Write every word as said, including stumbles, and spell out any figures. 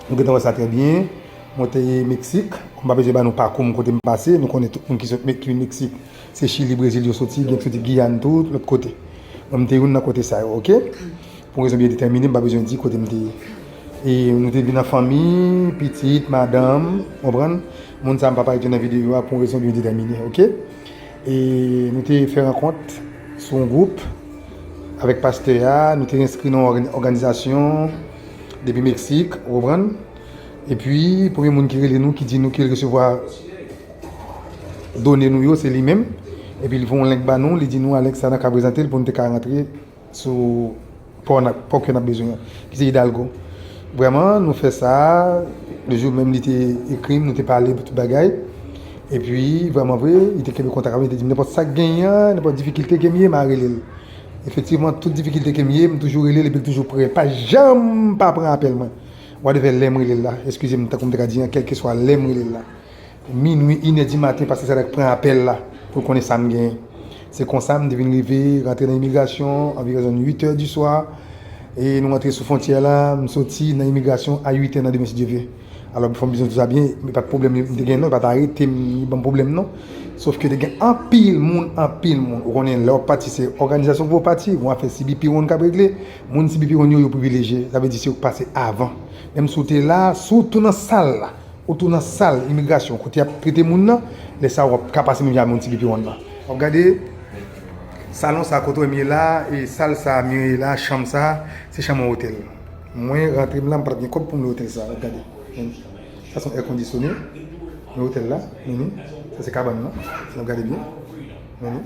Nou gentan wè sa trè byen. Mwen te Meksik. M pa bezwen ba nou pakou m kote m pase. Nou konnen tout moun ki sot Me- ki vin Meksik. Se Chili, Brezil yo soti. Gen ki soti Giyàn tou, lòt kote. Mwen m te youn nan kote sa yo, oke? Pou rezon byen detèmine, m pa bezwen di kote m te ye. E nou te vin an fanmi, pitit, madanm, konprann? Moun sa m pa parèt yo nan videyo a pou yon rezon byen detèmine, oke? E nou te fè rankont sou yon gwoup avèk pastè a, nou te enskri nan yon ògani- òganizasyon depi Meksik, ou konprann? Epi, premye moun ki rele nou, ki di nou ke l resevwa done nou yo, se li menm. Epi, li voye yon link ba nou, li di nou, Alex, sa nan ka prezante l pou nou te ka rantre sou pò n ap- pò ke n ap bezwen an, ki se Hidalgo. Vrèman, nou fè sa, le jou menm li te ekri m, nou te pale pou tout bagay. Epi, vrèman vre, li te kenbe kontak avè m, li te di m, nenpòt sa k genyen an, nenpòt difikilte ke m ye, m a rele l. Efektivman, tout difikilte ke m ye, m toujou rele l epi l toujou prè. Pa janm pa pran apèl mwen. Whatever lè m rele l la, eskize m, tankou m te ka di an, kèlkeswa lè m rele l la. Minwi, inè di maten, pastè Sadak pran apèl la pou l konnen sa m genyen. Se konsa m te vin rive rantre nan imigrasyon, anviwon zòn uit è di swa. E nou rantre sou fwontyè la, m soti nan imigrasyon a uit è nan demen, si Dye vle. Alò, fò m bezwen di sa byen, men pa t pwoblèm m te gen non, yo pa t arete m, yo ban m pwoblèm non. Sof ke te gen anpil moun, anpil moun. Ou konnen, lè w ap pati, se òganizasyon ki fè w pati, gon afè C B P One k ap regle. Moun C B P One yo, yo privilejye, sa vle di se yo k pase avan. Menm si w te la, si w tou nan sal la, ou tou nan sal imigrasyon, kote y ap trete moun nan, lè sa a w ap ka pase menm jan ak moun C B P One nan. W ap gade salon sa kote w wè m ye la, e sal sa m ye la, chanm sa, se chanm yon otèl. Mwen rantre m la, m pa t gen kòb pou m lwe otèl sa, w ap gade. Sa se yon air conditionné, men otèl la, meni, sa se kabann nan, w ap gade byen, meni.